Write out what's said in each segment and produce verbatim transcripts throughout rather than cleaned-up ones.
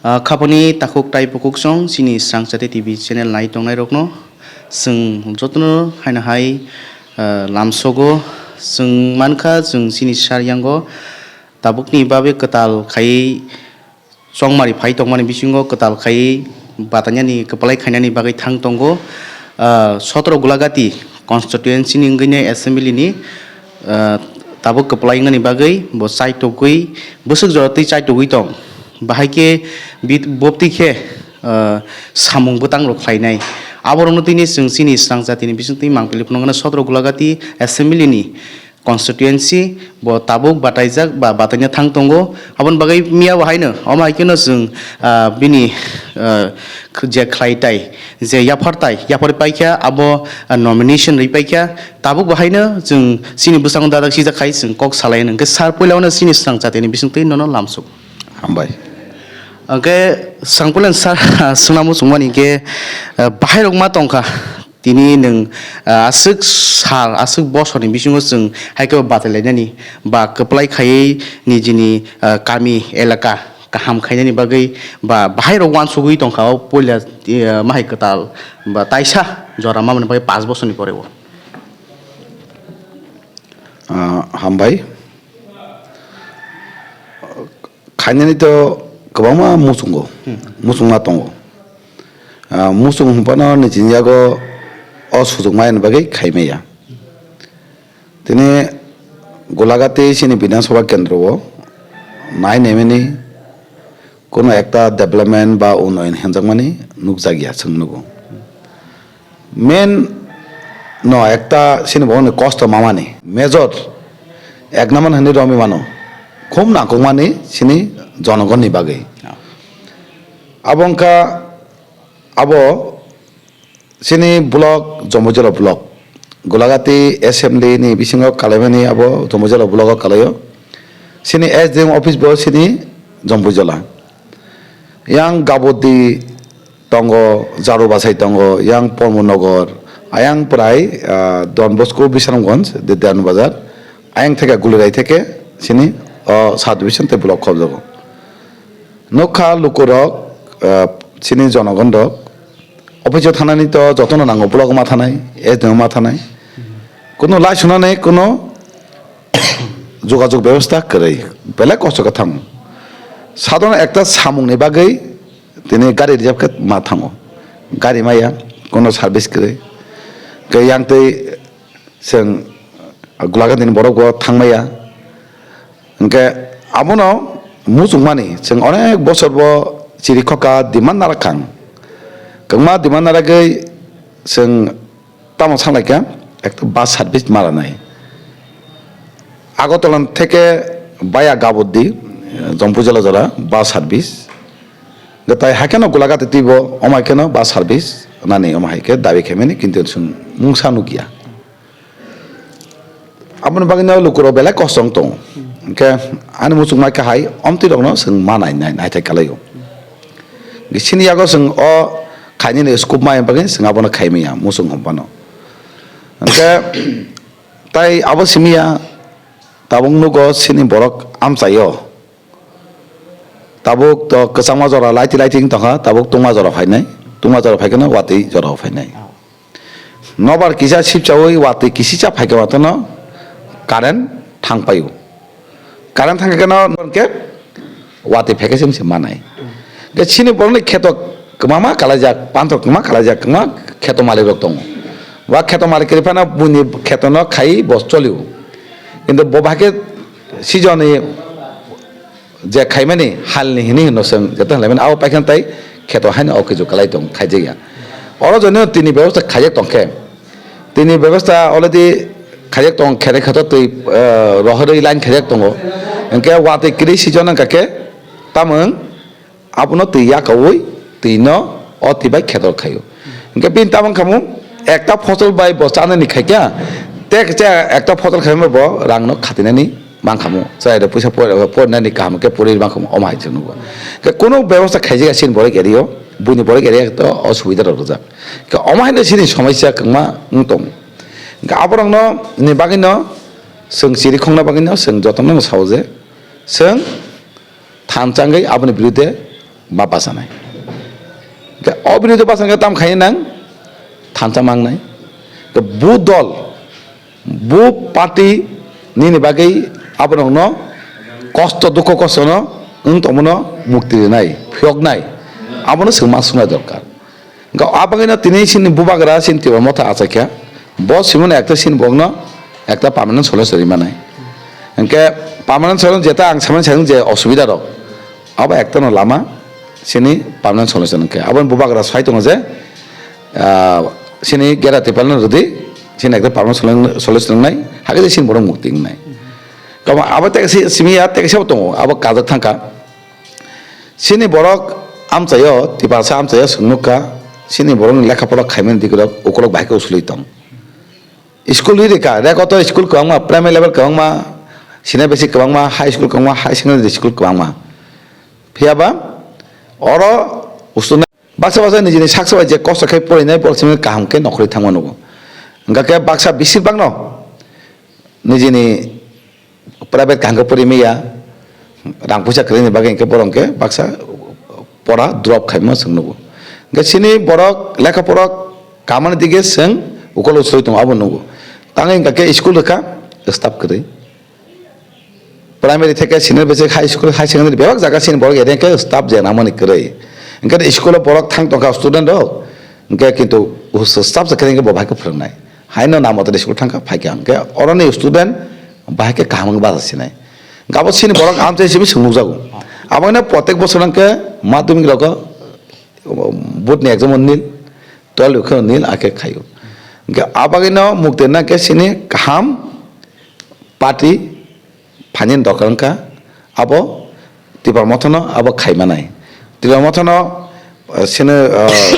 Ah, khapani takhuk tai bukhuk song chini Srangchati T V channel nai tongnai rokno chwng jotono haino hai, ah, lamsogo. Chwng mankha chwng chini sar yango tabukni babe kwtal khaiwi chongmari phai tongmani bisingo kwtal khaiwi batainani kwplai khainani bagwi thang tongo. Ah, sotoro Gulagati constituency ni wngwi nai assembly ni, ah, tabuk kwplai wngnani bagwi bo chaitugwi bwswk jora twi chaitugwi tong. Bahai khe bit-, boptwi khe, ah, samung bwtang rok khlainai. Aborokno tini chwng chini Srang jatini bisingtwi mangpili phunuknani sotoro Gulagati assembly ni constituency bo tabuk bataijak ba bataina thang tongo. Aboni bagwi miya bo haino, omo hai kheno chwng, ah, bini, ah, je khlai tai, je yaphar tai, yaphar paikha, abo, ah, nomination rwi paikha. Tabuk bo haino chwng chini bwskango dadak sijak khai chwng kok salai hwnkhe sir puila no chini Srang jatini bisingtwi nono lamsuk. Hambai. Hwnkhe Srang puila sir, swngna muchungmani hwnkhe, ah, bahai rok ma tongkha. Tini nwng, ah, aswk sal, aswk bosorni bisingo chwng hai khe bo batailainani ba kwplai khaiwi nijini, ah, kami elaka kaham khainani bagwi ba bahai rok uansugwi tongkha o puila, ah, mahai kwtal ba taisa jora mamani bagwi pash bosorni pore o. Ah, hambai. Khainani to kwbangma muchungo, Hmm. muchungma tongo. Ah, muchung hwnphano nijini yago o sujuk maya ni bagwi khaimaya. Tini Gulagati chini Bidhan Sabha kendro o nai naimani kuno ekta development ba unnoyon hwnjakmani nukjakya chwng nugo. Main no ekta chini bo kosto mamani major ek number hwnwi romwi mano, khum nangkukmani chini jonogonni bagwi. Abo wngkha abo chini block, Jombojala block, Gulagati assembly ni bisingo kalaimani abo Jombojala block o kalaio. Chini S D M office bo chini Jombojala. Yang Gabodi tongo, Jaru Bachai tongo, yang Pormonogar, ayang prai, ah, Don Bosco, Bisramganj, Dedan Bazar, ayang theke Gulirai theke chini o sub division tei block khobjago. Nokha lukurok, ah, chini jonogon rok, office o thanani to jotono nango, block ma thanai, S D M ma thanai. Kuno lai sunani kuno jogajog bebosta kwrwi, belai kosto khe thango. Sadhana ekta samungni bagwi tini gari reserve khe ma thango. Gari maya, kuno service kwrwi. Khe yang twi chwng Gulagati ni borok bo thangmaya. Hwnkhe abono muchungmani chwng onek bosor bo chiri khoka demand narakhang. Kwbangma demand naragwi chwng tamo sanglai kha, ekta bus service ma ranai. Agartala theke via Gabodi, Jombojala jora bus service. Hwnkhe tai hai kheno Gulagati twibo omo hai kheno bus service nani omo hai khe dabi khaimani kintu chwng mungsa nukya. Aboni bagwino lukurok belai kosto wng tongo. Hwnkhe ani muchungma khe hai omtwi rokno chwng ma nai, nai, naithai kalaio. Hwnkhe chini yago chwng o khainani scope maya bagwi chwng abono khaimaya muchung hwnphano. Hwnkhe tai abo simiya tabuk nugo chini borok amchaio. Tabuk to kwchangma jora laiti laiti wng tongkha, tabuk tungma jora phainai, tungma jora phaikheno watwi jora phainai. Nobar kisa sipchaui watwi kisisa phaikhe watano current thangpaio. Current thangkhe no hwnkhe watwi phaikhe se wngse manai. Khe chini borokni kheto kwbangma kalaijak, panthor kwbangma kalaijak, kwbangma kheto malik rok tongo. Wa kheto malik kwrwi phano buini kheto no khai bo cholio. Kintu bo bahai khe sijoni je khaimani halni hini hino chwng jeta hinlaimani abo paikha tai kheto haino o kichu kalai tong khaijakya. Oro joni tini bebosta khaijak tongkhe, tini bebosta already khaijak tong khere kheto twi, eh, rohorwi line khaijak tongo. Hwnkhe watwi kwrwi season wngkha khe tamung abono twi yakaui twi no o twi bai kheto khaio. Hwnkhe bini tamung khamu ekta phosol bai bo chanani khaikha, te khe ekta phosol khaima bo rang no khatinani mankhamu, chwrairok puisa por-, porinani kaham khe pori mankhamu, omo hai chwng nugo. Khe kunu bebosta khaijak ya chini borok area o, buini borok area to o subida rok rijak. Khe omo hai no chini somosya kwbangma wng tongo. Khe aborok no ni bagwi no chwng chiri khongna bagwi no chwng jotono no sao je chwng thanchangwi aboni birude ma bachanai. Ke o birodhi bachana khe tam khaina nang thansa mangnai. Ke bu dol, bu party nini bagwi aborokno kosto, dukho kostono wng tongmano mukti rinai, phiyoknai, abono chwng ma swngnai dorkar. Ga-, abagwino tini chini bubagra chini Tipra Motha achaikha, bo simino ekta chini bokno ekta permanent solution ri manai. Hwnkhe permanent solution jeta ang samani sajwk je osubida rok, abo ekta no lama chini permanent solution hwnkhe. Aboni bubagra sai tongo je, ah, chini gera tipalno rwdi, chini ekta permanent solution, solution wngnai, hakhe je chini borok mukti wngnai. Kamo abo tei si-, simi ya tei sabo tongo, abo kajak thangkha. Chini borok amchaio, Tiprasa amchaio chwng nukha, chini borokni lekha pora khaimani dikrok ukolok bahai khe usulwi tong. School ri rikha, reko to school kwbangma, primary level kwbangma, senior basic kwbangma, high school kwbangma, high secondary school kwbangma. Phiyaba oro usluna baksa baksa nijini saksa bai je kosto khe porinai borok simi kaham khe nokhorwi thangma nugo. Hwnkha khe baksa besibakno nijini private kaham khe pori maya, rang puisa kwrwini bagwi hwnkhe borok hwnkhe baksa pora drop khaima chwng nugo. Hwnkhe chini borok lekha pora kamani dige chwng ukolok soi tongo abo nugo. Tangwi hwnkha khe school rwkha staff kwrwi. Primary theke senior basic high school, high secondary bebak jaga chini borok ede hwnkhe staff je nangmani kwrwi. Hwnkhe school o borok thang tongkha student rok, hwnkhe kintu staff se kwrwi hwnkhe bo bahai khe phwrwngnai. Haino namo tei school thangkha phaikha hwnkhe oroni student bahai khe kaham wngwi baja sinai. Gabo chini borok amchai simi chwng nukjago. Abono protek bosor hwnkhe madhyamik rogo board ni exam o nil, twelve khe nil akhe khaio. Hwnkhe abagwino mukti nang khe chini kaham party phainani dorkar wngkha, abo Tipra Mothano abo khaimanai. Tipra Mothano, eh, sini, eh,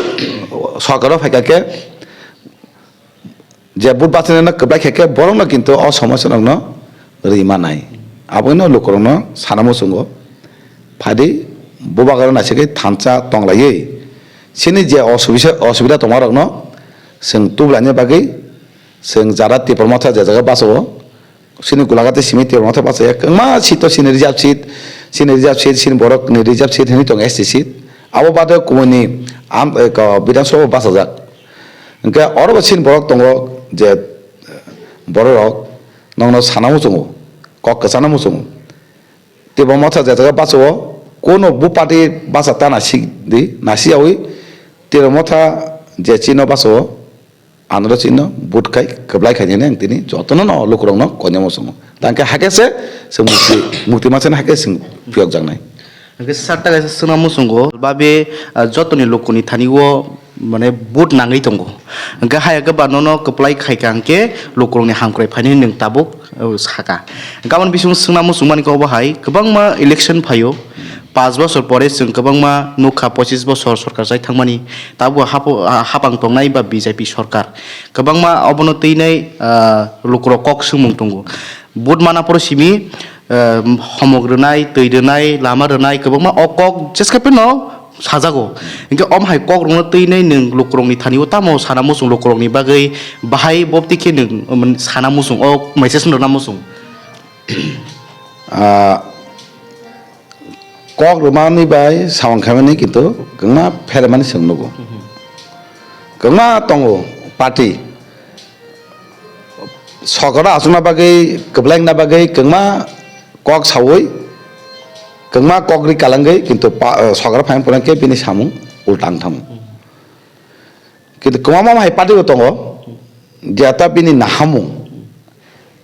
sorkaro phaikha khe je vote bachanani kwplai khe khe borokno kintu o somosa rokno rwi manai. Abono lukurokno sana muchungo phadi bubagra naisingwi thansa tonglaiwi chini je osubisa-, osubida tongmarokno chwng tubulaina bagwi chwng jara Tipra Motha je jaga bachao, chini Golaghat simi Tipra Motha bachaya kwbangma seat o chini reserve seat, chini reserve seat, chini borok ni reserve seat hinwi tongo S T seat. Abo bade kubuni am-, eh, ko-, Bidhan Sabha bachajak. Hwnkhe oro bo chini borok tongo je, eh, borok rok nokno sana muchungo, kok kwchana muchungo. Tipra Motha je jaga bachao, kono bu party bacha ta nasi di, nasi yawi Tipra Motha je chino bachao, anoro chino vote khai kwplai khai nini ang tini jotono no lukurokno koinai muchungo. Tangkhe hakhe se se mukti, mukti masa hakhe se phiyok jaknai. Hwnkhe sir ta kaisa swngna muchungo, babe, ah, jotoni lukuni thani o mane vote nangwi tongo. Hwnkhe haya khe ba nono kwplai khaikha hwnkhe lukurokni hamkrai phainai nwng tabuk, uh, saka. Gabon bising swngna muchungmani kok bahai kwbangma election phaio. Panch bosor pore chwng kwbangma nukha, pochis bosor sorkar chai thangmani. Tabuk hapo-, ha-, hapang tongnai ba B J P sorkar. Kwbangma obono twinai, uh, lukurok kok swngmung tongo. Vote mana poro simi, uh, homok rwnai, twi rwnai, lama rwnai, kwbangma o kok jeska phano sajago. Hwnkhe omo hai kok rokno twinai nwng lukurokni thani o tamo sana muchung lukurokni bagwi bahai bopti khe nwng, um, sana muchung o message rwna muchung? Ah, kok rwmani bai samung khaimani kintu kwbangma phermani chwng nugo. Kwbangma tongo party. Sokora achukna bagwi, kwblaina bagwi kwbangma kok saui, kwbangma kok ri kalangwi, kintu pa-, eh, sokora phaina pore khe bini samung ulta wng thango. Kintu kwbangma hai party bo tongo, jeta bini nahamung,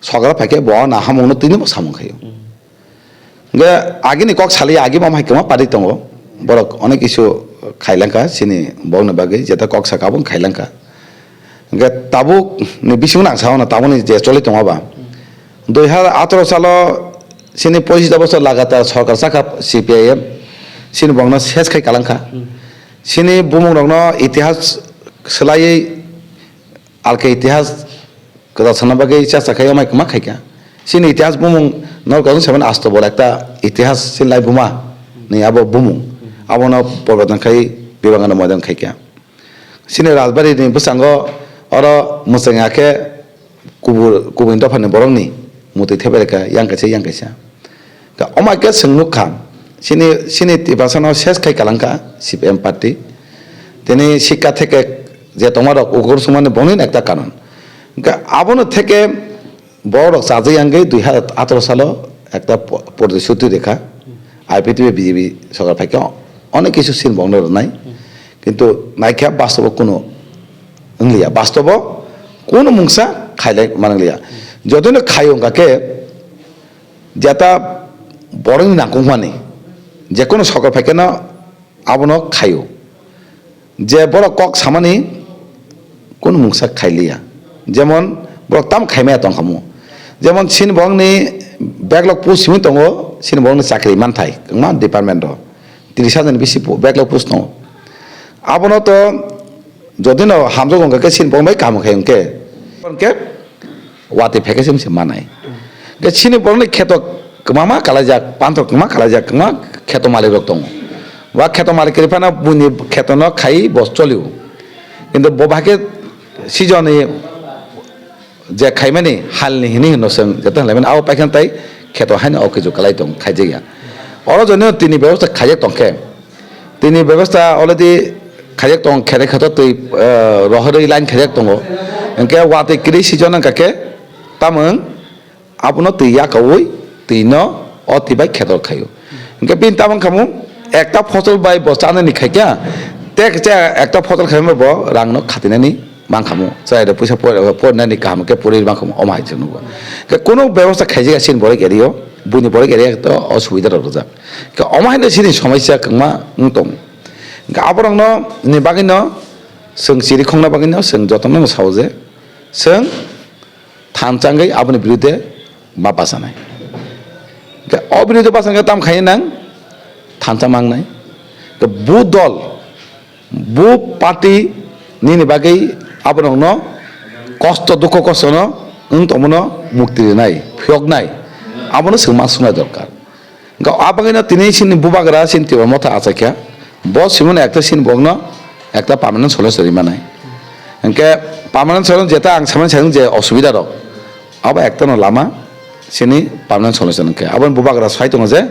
sokora phaikhe bo nahamungno twino bo samung khaio. Hwnkhe agini kok sali agi bo hai kwma party tongo, borok onek kisu khailangkha chini bokni bagwi, jeta kok saka bo khailangkha. Hwnkhe tabuk ni bisingo nang sao na tabukni je choli tongo ba. Dui hazar ataro salo chini pochis ta bosor lagatar sorkar sakha C P I M, chini bokno ses khai kalangkha. Chini bumung rokno itihas swlaiwi alke itihas kwtal sana bagwi chacha khai amai kwma khaikha. Chini itihas bumung norok tong seven asto bor ekta itihas chini lai buma ni abo bumung. Abono porbotan khai Bibangano moidan khaikha. Chini Rajbari ni bwskango oro mwchang ya khe kubur, kubun dopha ni borok ni mutwi thebai rwkha yang kaisa yang kaisa. Ka omo khe chwng nukha, Chini, chini Tiprasano ses khai kalangkha C P M party. Tini sikka theke je tongmarok ukur sumani bongni ekta kanon. Hwnkhe abono theke borok chajak yangwi dui hazar ataro salo ekta po-, protishruti rekha. I P T P B J P sorkar phaikhe onek kisu sin bongno rwnai. Kintu naikhe bastobo kunu wngliya. Bastobo kunu mungsa khailai manangliya. Jotino khayo wngkha khe jeta borokni nangkukmani, jekunu sokol phaikeno abono khaio. Je borok kok samani kunu mungsa khailiya. Jemon borok tamo khaimaya tongkhamu. Jemon chini borokni backlog post simi tongo, chini borokni chakri manthai, kwma department o. Tris hajar ni bisi po-, backlog post tongo. Abono to jodi no hamjak wngkha khe chini borok bai kaham khai wngkhe, hwnkhe watwi phaikhe se manai. Hwnkhe chini borokni kheto kwbangma kalaijak, panthor kwbangma kalaijak, kwbangma kheto malik rok tongo. Wa kheto malik kwrwi phano buini kheto no khai bo cholio. Kintu bo bahai khe sijoni je khaimani halni hini hino chwng jeta hinlaimani abo paikha tai kheto haino o kichu kalai tong khaijakya. Oro joni tini bebosta khaijak tongkhe, tini bebosta already khaijak tong khere kheto twi, eh, rohorwi line khaijak tongo. Hwnkhe watwi kwrwi season wngkha khe tamung abono twi yakaui twi no o twi bai kheto khaio. Hwnkhe bini tamung khamu ekta phosol bai bo chanani khaikha, te khe ekta phosol khaima bo rang no khatinani mankhamu, chwrairok puisa por-, porinani kaham khe pori mankhamu, omo hai chwng nugo. Khe kunu bebosta khaijak ya chini borok area o, buini borok area to o subida rok rijak. Khe omo hai no chini somosya kwbangma wng tong. Khe aborok no ni bagwi no chwng chiri khongna bagwi no chwng jotono no sao je chwng thansa wngwi aboni birude ma bachanai. Khe o birude bachana khe tam khaina nang thansa mangnai. Khe bu dol Bu party nini bagwi aborokno kosto, dukho kostono wng tongmano mukti rwnai, phiyoknai, abono chwng ma swngnai dorkar. Hwnkhe a bagwino tini chini bubagra chini Tipra Motha achaikha, bo simino ekta chini bokno ekta permanent solution rwi manai. Hwnkhe permanent solution jeta ang samani sajwk je osubida rok, abo ektano lama chini permanent solution hwnkhe. Aboni bubagra sai tongo je,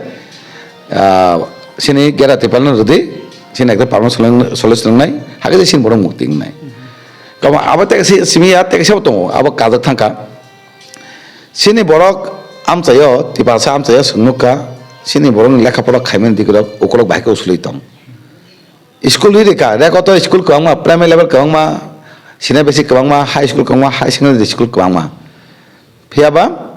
ah, chini gera Tiprano rwdi, chini ekta permanent solution, solution wngnai, hakhe je chini borok mukti wngnai. Kamo abo tei kaisa simi ya, tei kaisa bo tongo, abo kajak thangkha. Chini borok amchaio, Tiprasa amchaio chwng nukha, chini borokni lekha pora khaimani dikrok ukolok bahai khe usulwi tong. School ri rikha, reko to school kwbangma, primary level kwbangma, senior basic kwbangma, high school kwbangma, high secondary school kwbangma. Phiya ba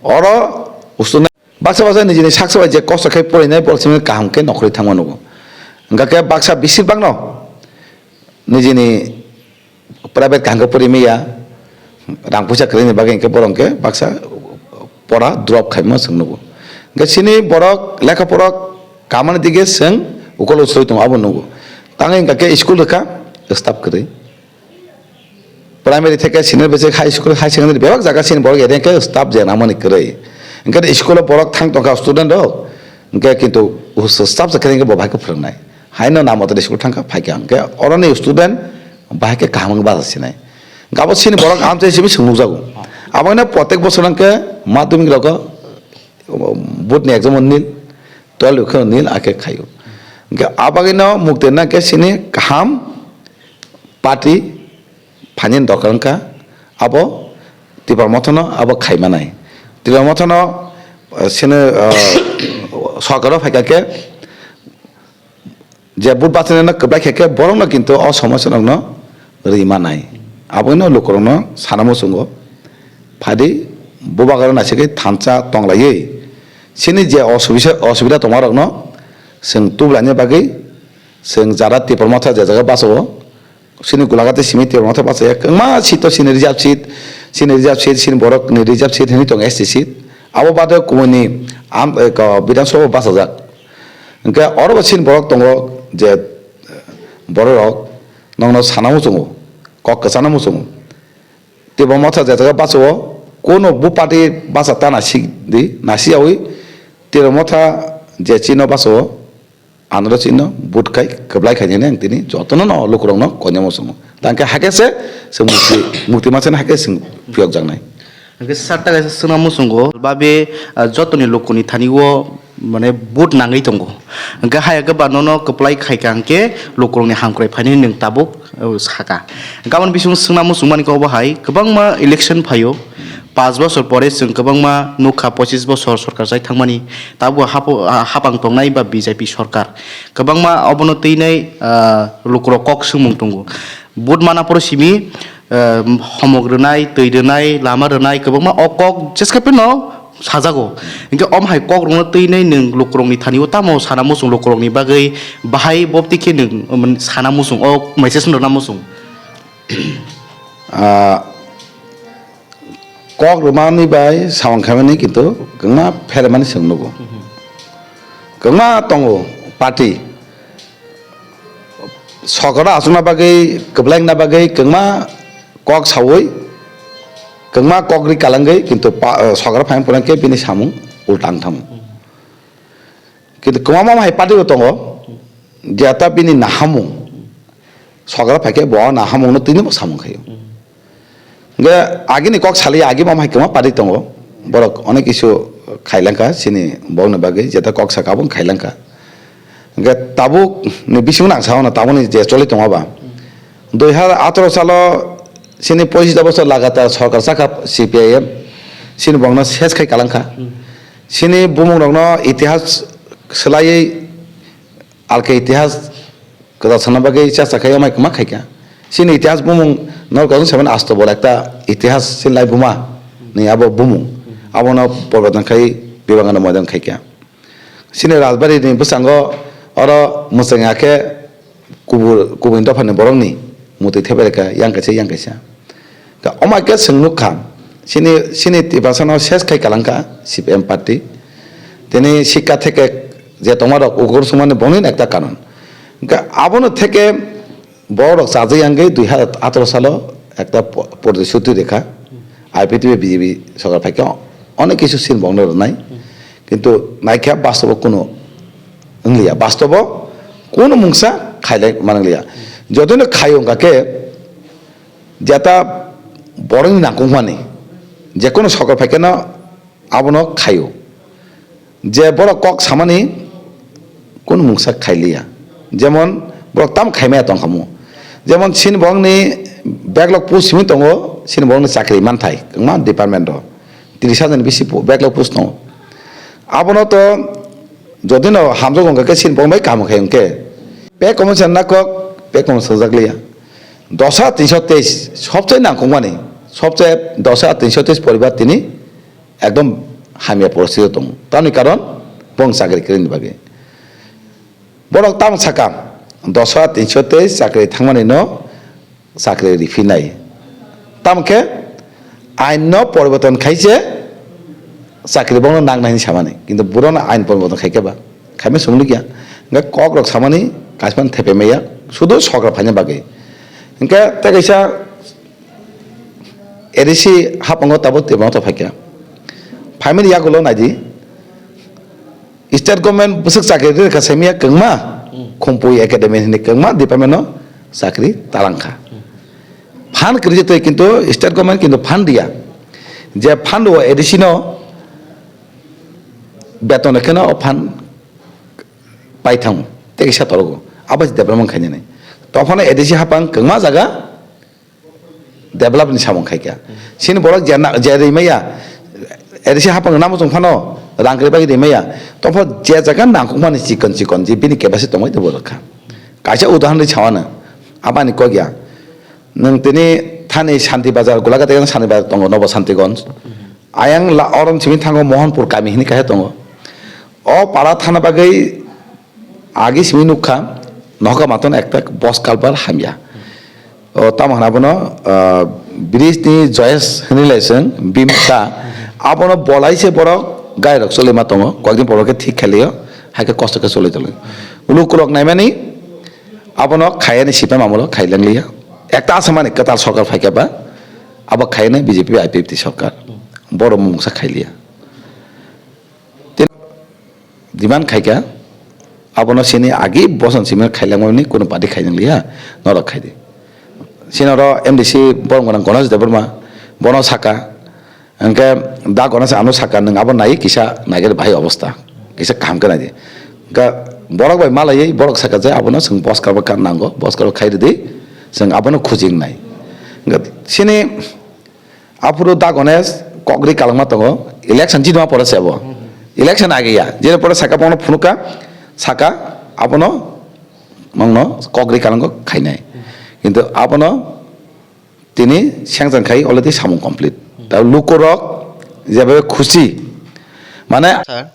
oro student baksa baksa nijini saksa bai je kosto khe porinai borok simi kaham khe nokhorwi thangma nugo. Hwnkha khe baksa besir bak no nijini private kaham khe pori maya, rang puisa kwrwini bagwi hwnkhe borok hwnkhe baksa pora drop khaima chwng nugo. Hwnkhe chini borok lekha pora kamani dige chwng ukolok soi tongo abo nugo. Tangwi hwnkha khe school rwkha staff kwrwi. Primary theke senior basic, high school, high secondary bebak jaga chini borok area hwnkhe staff je nangmani kwrwi. Hwnkhe school o borok thang tongkha student rok, hwnkhe kintu staff je kwrwi hwnkhe bo bahai khe phwrwngnai. Haino namo tei school thangkha phaikha hwnkhe oroni student bahai khe kaham wngwi bacha sinai. Hwnkhe abo chini borok amchai simi chwng nukjago. Abono protek bosor hwnkhe madhyamik rogo board ni exam o nil, twelve khe nil akhe khaio. Hwnkhe abagwino mukti rwna khe chini kaham party phainani dorkar wngkha, abo Tipra Mothano abo khai manai. Tipra Mothano, eh, sini, eh, sorkaro phaikha khe je vote bachinani kwplai khe khe borokno kintu o somosya rokno rwi manai. Abono lukurokno sana muchungo. Phadi bubagra naisingwi thansa tonglaiwi chini je osubisa-, osubida tongmarokno chwng tubulaina bagwi chwng jara Tipra Motha je jaga bachao, chini Golaghat simi Tipra Motha bachaya kwbangma seat o chini reserve seat, chini reserve seat, chini borok ni reserve seat hinwi tongo S T seat. Abo bade kubuni am-, eh, ko, Bidhan Sabha bachajak. Hwnkhe oro bo chini borok tongo je, eh, borok rok nokno sana muchungo, kok kwchana muchungo. Tipra Motha je jaga bachao, kono bu party bacha ta nasi di, nasi yawi Tipra Motha je chino bachao, anoro chino vote khai, kwplai khai nini ang tini jotono no lukurokno koinai muchungo. Tangkhe hakhe se, se mukti, mukti machine hakhe se phiyok jaknai. Hwnkhe sir ta kaisa swngna muchungo, babe, ah, jotoni lukuni thani o mane vote nangwi tongo. Hwnkhe haya khe ba nono kwplai khaikha hwnkhe lukurokni hamkrai phainani nwng tabuk, uh, sakha. Hwnkhe aboni bising swngna muchungmani kok bo hai kwbangma election phaio. Panch bosor pore chwng kwbangma nukha, pochis bosor sorkar chai thangmani, tabuk hapo-, ha-, hapang tongnai ba B J P sorkar. Kwbangma obono twinai, ah, lukurok kok swngmung tongo. Vote mana phoro simi, ah, homok rwnai, twi rwnai, lama rwnai, kwbangma o kok jeske phano sajago. Hinkhe om hai kok rokno twinai nwng lukurokni thani o tamo sana muchung lukurokni bagwi bahai bopti khe nwng, um, sana muchung o message rwna muchung? Ah, kok rwmani bai samung khaimani kintu kwbangma phelemani chwng nugo. Kwbangma tongo party. Sokra achukna bagwi, kwblaina bagwi kwbangma kok saui, kwbangma kok ri kalangwi, kintu pa-, sokra phaina pore khe bini samung ulta wng thango. Kintu kwbangma hai party bo tongo, jeta bini nahamung, sokra phaikhe bo nahamungno twino bo samung khaio. Hwnkhe agini kok saliya, agi bo hai kwbangma party tongo, borok onek kisu khailangkha, chini bokni bagwi jeta kok saka abo khailangkha. Hwnkhe tabuk ni bisingo nang sao na, tabuk ni je choli tongo ba. Dui hazar ataro salo chini poichis bosor lagatar sorkar sakha C P I M, chini bokno ses khai kalangkha. Chini bumung rokno itihas swlaiwi alke itihas kwtal sana bagwi chacha khai amai kwma khaikha. Chini itihas bumung norok seven asto bor ekta itihas chini lai buma ni abo bumung. Abono porbotan khai Bibangano moidan khaikha. Chini Rajbari ni bwskango oro mwchang ya khe kubur, kubun dopha ni borok ni mutwi thepai rwkha yang kaisa yang kaisa. Ka omo khe chwng nukha, chini, chini Tiprasa no ses khai kalangkha C P M party. Tini sikka theke je tongma rok ukur sumani boni ekta karon. Ka abono theke borok rok chajak yang dui hazar ataro salo ekta po-, protisuti rekha. I P T B B J P sorkar phaikhe onek kisu sin bokno rwnai. Kintu naikha bastobo kunu wngliya. Bastobo kunu mungsa khailai manliya. Jotino khayo wngkha khe jeta borokni nangkukmani, je kunu sokol phaikhe no abono khayo. Je borok kok samani kunu mungsa khailiya. Jemon borok tam khaimaya tongkhamu. Jemon chini borokni backlog post simi tongo, chini borokni chakri manthai kwma department o. Tris hajar ni bisi po-, backlog post tongo. Abono to jodi no hamjak wngkha khe chini borok bai kaham khai wngkhe. Pay commission na kok, pay commission swngjak liya. Dos hajar tinso teis, sobse nangkukmani, sobse dos hajar tinso teis poribar tini ekdom hamya poristiti tongo. Tamni karon bong chakri kwrwini bagwi. Borok tamo saka, dos hajar tinso teis chakri thangmani no chakri riphinai. Tamo khe ain no poriborton khaise chakri bono nangnai hinwi samani. Kintu borok no ain poriborton khaikhe ba, khaima chwng nukya. Hwnkhe kok rok samani kaisa phano thepai maya, sudu sokra phaina bagwi. Hwnkhe tei kaisa A D C hapango tabuk Tipra Motha phaikha. Phaimani yagulo naidi, state government bwswk chakri rwkha saimaya kwbangma, Khumpui Academy hwnwi kwbangma department no chakri talangkha. Fund kwrwi twi kintu state government kintu fund riya. Je fund o A D C no beton kheno o fund paithang tei kisa torogo. Abo se development khainani. Tophano A D C hapang kwbangma jaga develop ni samung khaikha. Chini borok je na, je rimaya, A D C hapang namo chwng phano rang kwrwi bai rimaya. Topho je jaga nangkukmani chikon chikon je bini capacity tongbai tei borok kha. Kaisa udahoron ri sawana, abani kok ya. Nwng tini thani Shanti Bazar, Golaghat Shanti Bazar tongo, Nobo Shantiganj. Ayang la orom simi thango Mohanpur kami hini kaisa tongo. O para thana bagwi agi simi nukha, nohka maton ekta bos kalbar hamya. O tamo hwnna bono, ah, bridge ni joyes hwnwi lai chwng, bimsa, abono bolai se borok gai rok choli ma tongo, koyekdin pore khe thik khe lio, hai khe kosto khe choli tongli. Lukurok naimani, abono khayani sipem amolo khai lengliya. Ekta asamani kwtal sorkar phaikhe ba, abo khayani B J P I P F T sorkar. Boro mungsa khailiya. Tin-, demand khaikha, abono sini agi boson simi khailangmani kuno party khainang liya, norok khaidi. Sini oro M D C borok gwnang Ganesh Debbarma, bono saka, hwnkhe da Ganesh ano saka, nwng abo nai kisa naiger bahai obostha. Kisa kaham khe naidi. Ga borok bai malaiwi borok saka je abono chwng boskar bo kan nango, boskar bo khai rwdi, chwng abono khujing nai. Ga sini aphuru dagone kokri kalangma tongo, election jidima pore se abo. Election age ya, jini pore saka bono phunuka, saka abono mangno kokri kalango khainai. Kintu abono tini sengchang khai already samung complete. Ta lukorok jebe khusi. Mane Sir,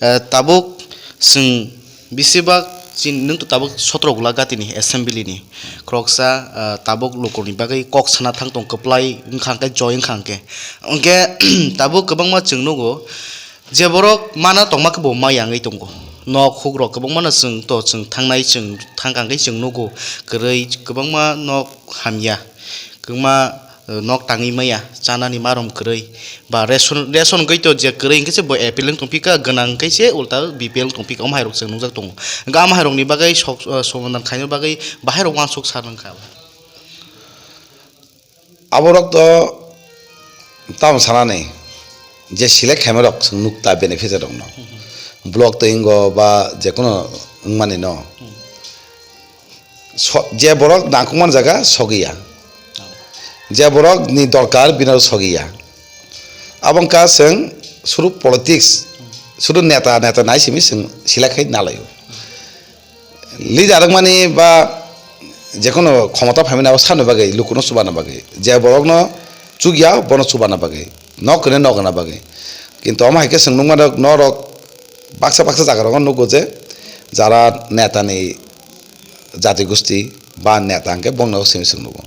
eh, tabuk chwng bisibak chin-, nwng to tabuk sotro gula gatini assembly ni khoroksa, eh, tabuk lukurokni bagwi kok sana thang tong kwplai wngkha hwnkhe joy wngkha hwnkhe. Hwnkhe tabuk kwbangma chwng nugo je borok mana tongma khe bo maya wngwi tongo. Nok hukrok kwbangmano chwng to chwng thangnai chwng thangkha hwnkhe chwng nugo kwrwi kwbangma nok hamya. Kwbangma, eh, nok tangwi maya, chanani marom kwrwi, ba ration, ration hwnkhe to je kwrwi hwnkhe se bo appeal wng tongphika, gwnang hwnkhe se ulta B P L wng tongphika, omo hairok chwng nukjak tongo. Hwnkhe omo hairokni bagwi sok, eh, somadan khaina bagwi bahai rok uansuk sar wngkha. Aborok to tamo sanani je select khaimarok chwng nukta beneficiary rokno. Block twi wngo ba jekono wngmani no. So-, je borok nangkukmani jaga sogiya, je borok ni dorkar bini aro sogiya. Abo wngkha chwng suru politics, suru neta, neta nai simi chwng select khai nalaio. Leader wngmani ba jekono khomota phaimani abo sano bagwi, lukuno chubana bagwi. Je borokno chukya, bono chubana bagwi. Nok kwrwi nok wngna bagwi. Kintu omo hai khe chwng nukmano norok baksa baksa jaga rogo nugo je jara netani jati gusti ba neta hwnkhe bongno simi chwng nugo.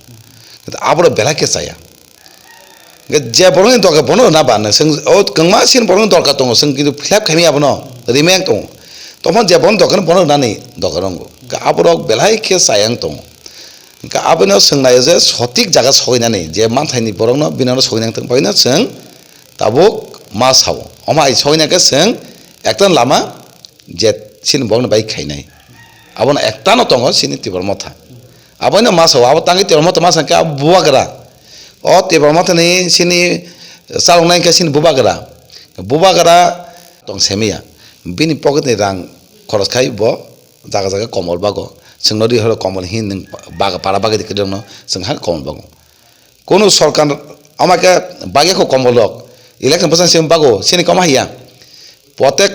Kintu aborok belai khe chaya. Hwnkhe je borokni dorkar bono rwna ba nw chwng o kwngma sin borokni dorkar tongo chwng kintu fill up khaimaya abono rwmaya wng tongo. Tongphano je borokni dorkar bono rwnani dorkar wngo. Hwnkhe aborok belai khe chaya wng tongo. Hwnkhe abono swngnaio je sotik jaga soinani je manthaini borokno binano soinani thwng bagwino chwng tabuk ma sao. Omo hai soinai khe chwng ekta lama je chini borokni bai khainai. Abono ektano tongo chini Tipra Motha. Abono ma sao, abo tangwi Tipra Motha ma sakhe abo bubagra. O Tipra Mothani chini chaloknai khe chini bubagra. Bubagra tong semiya. Bini pocketni rang khoros khai bo jaga jaga komol bago. Chwngno ri horo komol hin nwng baga para bagwi kwrwngno chwng ha komol bago. Kunu sorkar amai khe bagya kho komol rok. Election bwsang simi bago, sini koma hiya. Protek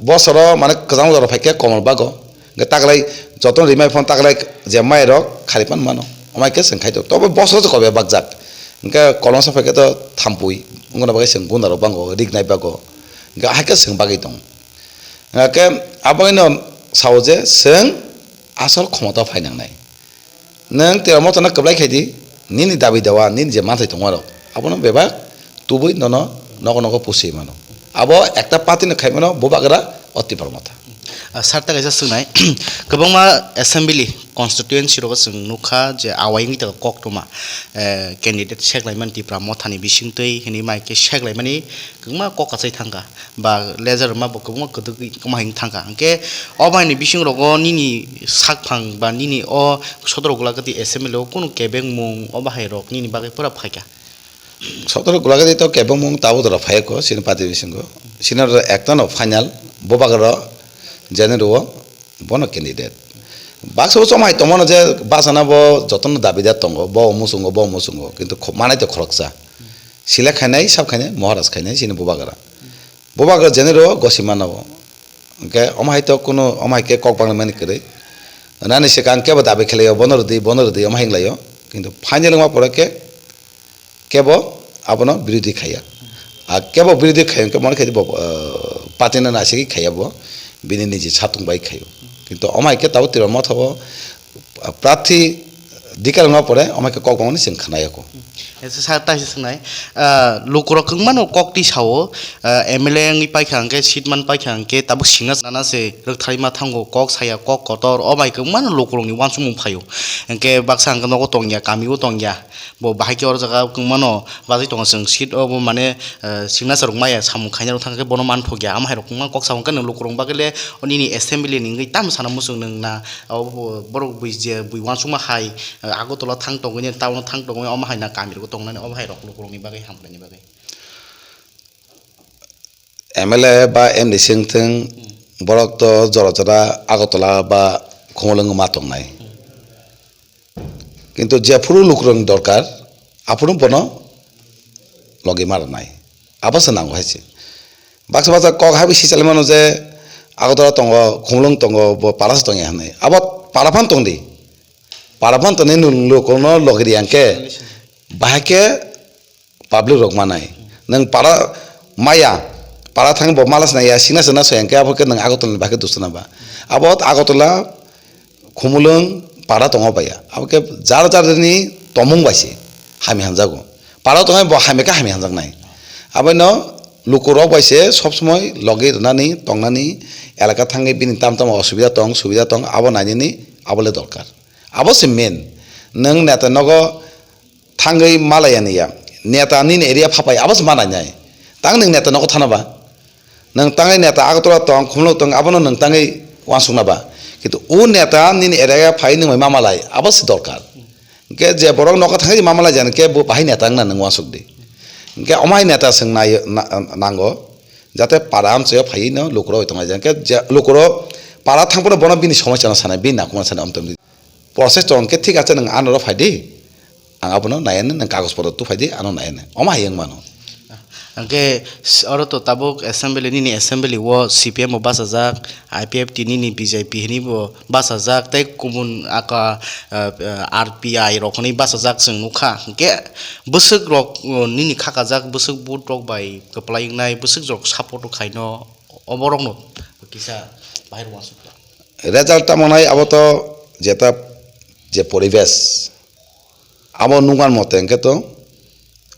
bosoro mane kwchangma jora phaikhe komol bago. Hwnkhe taklai jotono rimai phone taklai je mai rok khari pan mano. Amai khe chwng khai tok. Tobo bosoro se kobe bakjak. Hwnkhe kolomsa phaikhe to thampui. Wngkona bagwi chwng gunda rok bango, rignai bago. Hwnkhe hai khe chwng bagwi tong. Hwnkhe aboino sao je chwng asol khomota phainangnai. Nwng Tipra Mothano kwplai khai di, nini dabi dawa, nini je manthai tongmarok, abono bebak tubui nono nogo nogo pusui mano. Abo ekta party no khai mano, bubagra o Tipra Motha. Ah, sir, ta kaisa swngnai, kwbangma assembly constituency rogo chwng nukha je awai wngwi tongo koktwma, eh, candidate seklaimani Tipra Mothani bisingtwi hinwi mai khe seklaimani kwbangma kok achai thangkha. Ba lejar rwma bo kwbangma kwdwgwi kwma hai wng thangkha. Hwnkhe o bahaini bising rogo nini sakphang ba nini o sodorok gulagati assembly o kunu kebengmung o bahai rok nini bagwi pura phaikha. Sodorok gulagati to kebengmung tabuk jora phaiya kho chini party bisingo. Chini oro ekta no final bubagra jani rwo bono candidate. Baksa bo chomai tongmano je bachana bo jotono dabidar tongo, bo omo chwngo, bo omo chwngo, kintu kho-, manai to khoroksa. Sila khainai, sab khainai, Maharaj khainai, chini bubagra. Bubagra jenero gosi mano. Hwnkhe omo hai to kunu, omo hai khe kok banglaimani kwrwi. Nani swkang kebo dabi khlaio, bono rwdi, bono rwdi, omo hai wnglaio. Kintu final wngma pore khe kebo abono birodhi khaiya. A kebo birodhi khaiya hwnkhe mani khe bo, eh, party no naisingwi khaiya bo, bini niji satung bai khaio. Kintu omo hai khe tabuk Tipra Motha o prarthi dikar wngma pore omo hai khe kok bangmani chwng khna yako. Esa sa taisa swngnai, ah, lukurok kwbangmano kok twi sao, ah, M L A wngwi paikha hwnkhe, seat man paikha hwnkhe, tabuk singna nana se rwktharwi ma thango, kok saya, kok kotor, o bai kwbangmano lukurokni uansukmung phaio. Hwnkhe baksa hwnkhe nogo tongya, kamio tongya, bo bahai khe oro jaga kwbangmano bachai tongo chwng, seat o bo mane, ah, signature rok maya samung khaina rok thang khe bono manthokya, amo hai rok kwbangma kok sao hwnkhe nwng lukurokni bagwi le o nini assembly ni wngwi tamo sana muchung nwng na, Abo bo borok bui je bui uansukma hai, eh, Agartala thang tongwi, town o thang tongwi, omo hai na kami rok tongnani, obo hai rok lukurokni bagwi hamkhlaini bagwi. M L A ba M D C wngthwng, Borok to jora jora Agartala ba Khumulwng ma tongnai. Kintu jephuru lukurokni dorkar, aphuru bono logi ma rwnai. Abo se nango hai se. Baksa baksa kok hai bisi chalai mano je Agartala tongo, Khumulwng tongo, bo para se tongya hinwi. Abo para phano tongdi. Para phano tongni nwng lukurokno logi riyang khe, bahai khe public rok manai. Nwng para maya, para thang bo mala swnaya, sina sina soyang khe abo khe nwng Agartala ni bahai khe dusana ba. Abo Agartala Khumulwng para tongo baya. Abo khe jar jar ni tomung bai se hami hanjago. Para tongo bo hami khe hami hanjaknai. Abono lukurok bai se sob somoi logi rwnani tongnani elaka thangwi bini tam tam osubida tong, subida tong abo nainani abo le dorkar. Abo se main. Nwng neta nogo thangwi malaya niya. Neta nini area phapai abo se manai nai. Tang nwng neta nogo thana ba. Nwng tangwi neta Agartala tong, Khumulwng tong, abono nwng tangwi uansukna ba. Kintu o neta nini area phai nwng bai mamalai, abo se dorkar. Hwnkhe je borok nogo thangwi mamalai jani khe bo bahai neta wngna nwng uansuk di. Hwnkhe omo hai neta swng nai-, na-, nango. Jate para amchaio phaiwi no lukurok bai tonglai jani. Hwnkhe je lukurok para thangphano bono bini somosya no sanai, bini nakhungma sanai, omtong di. Process tong khe thik ache nwng ano ro phai di, ang abono naiya nai, nwng kagoj potro tu phai di, ano naiya nai, omo hai wng mano. Hwnkhe s-, oro to tabuk assembly, nini assembly o C P M bo bachajak, I P F T nini B J P hinwi bo bachajak, tei kubun aka, ah, ah, R P I rok hinwi bachajak chwng nukha. Hwnkhe bwswk rok, oh, nini khakajak bwswk vote rok bai kwplai wngnai, bwswk rok support khaino, oborokno kisa bahai rw uansukha. Result tamo nai abo to jeta je poribesh abo nukman mote hwnkhe to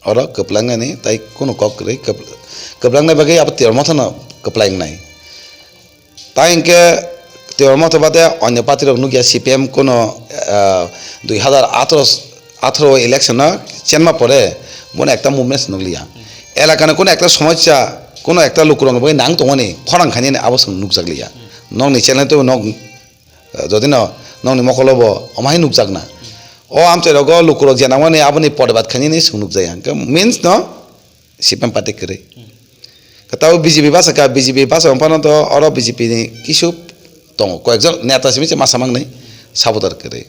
oro kwplangnani tai kunu kok kwrwi kwp-, kwplangnai bagwi abo Tipra Motha no kwplai wngnai. Tai hwnkhe Tipra Motha bade onyo party rok nukya C P M kuno, ah, dui hazar atharo, atharo election no chenma pore bono ekta movement nukliya. Elakani kuno ekta somosya, kuno ekta lukurokni bagwi nang tongmani khorang khainani abo chwng nukjakliya. Nokni channel twibo nok, eh, jodi no nokni mokolo bo omo hai nukjakna. O amchai rogo lukurok je nangmani aboni protibad khainani chwng nukjaya. Hwnkhe means no C P M party kwrwi. Kwtal B J P basa kha, B J P basa wng phano to oro B J P ni kisu tongo. Koyekjon neta simi se masa mangnwi supporter kwrwi.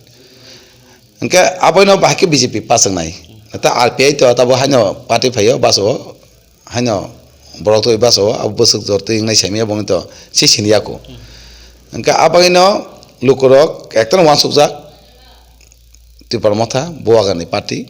Hwnkhe aboino bahai khe B J P pass wngnai. Ta R P I to tabo haino party phaio basa o, haino borok twi basa o, abo bwswk jor twi wngnai saimanya bongni to se siniya ko. Hwnkhe aboino lukurok ekta uansukjak Tipra Motha, Bubagrani party,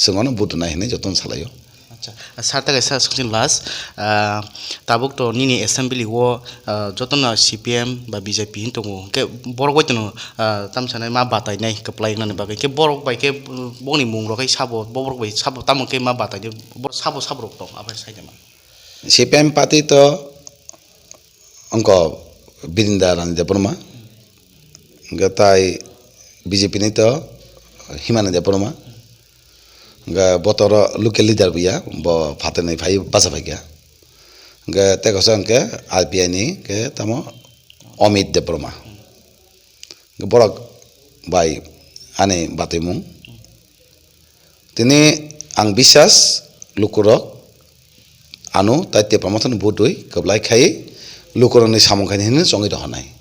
chwng ano vote rwnai hinwi jotono salaio. Acha, sir, ta kaisa swngching last, ah, tabuk to nini assembly o, ah, jotono C P M ba B J P hin tongo, hwnkhe borok bai tono, ah, tamo sanai ma batai nai kwplai wngnani bagwi, hwnkhe borok bai khe, uh, bongni mung rok hai sabo, borok bai sabo tamo khe ma batai nai, borok sabo sabo rok tong, abo hai sai de ma. C P M party to wngkha Birinda Rani Debbarma, hwnkhe tai B J P ni to Himani Debbarma, hwnkhe bo to oro local leader bo ya, bo phatarni phai bacha phaikha, hwnkhe tei koso hwnkhe R P I ni khe tamo Amit Debbarma, hwnkhe borok bai ani batwimung. Tini ang biswas lukurok ano tai Tipra Mothani budui kwplai khai lukurokni samung khaini hinwi chongwi rohornai.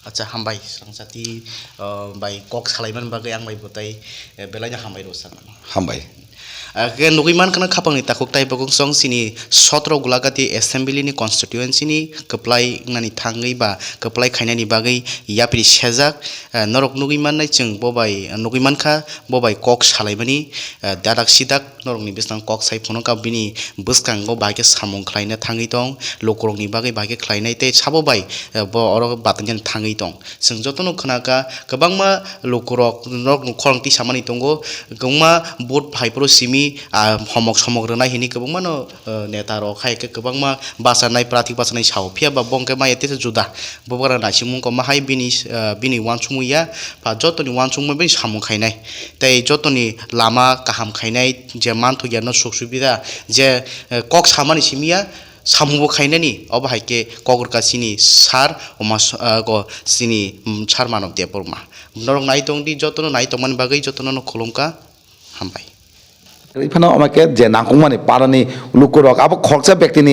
Acha, hambai, swrangchati, uh, bai kok salaimani bagwi ang bai bo tai, eh, belaino hambai rw sakmano. Hambai. Ah, khe nugwi mankha khapangni takhuk tai bokong song chini sotro Gulagati assembly ni constituency ni kwplai wngnani thangwi ba kwplai khainani bagwi yapri sejak, ah, norok nugwi mannai chwng bo bai nugwi mankha. Bo bai kok salaimani, eh, dadak sidak norokni bwskango kok sai phunukha, bini bwskango bahai khe samung khlaina thangwi tong, lukurokni bagwi bahai khe khlainai tei sabo bai, eh, bo oro batinjani thangwi tong. Chwng jotono khwnakha, kwbangma lukurok norokno khorang tisamani tongo, kwbangma vote phaiphuru simi, ah, homok somok rwnai hinwi kwbangmano, eh, neta rok hai khe kwbangma bachanai, prathi bachanai sao, phiya ba bo hwnkhe maya tesa juda. Bubagra naisingmung koma hai bini, ah, bini uansukmung ya, ba jotoni uansukmung bai samung khainai, tei jotoni lama kaham khainai, je manthokya no suk subida, je, eh, kok samani simi ya, samung bo khainani, obo hai khe kok rwkha chini sir, omo s-, ah, go chini, mm, sir Manob Debbarma. Norok nai tong di, jotono nai tongmani bagwi jotono no khulumkha, hambai. Wngwi phano omo khe je nangkukmani parani lukurok abo khoroksa bektini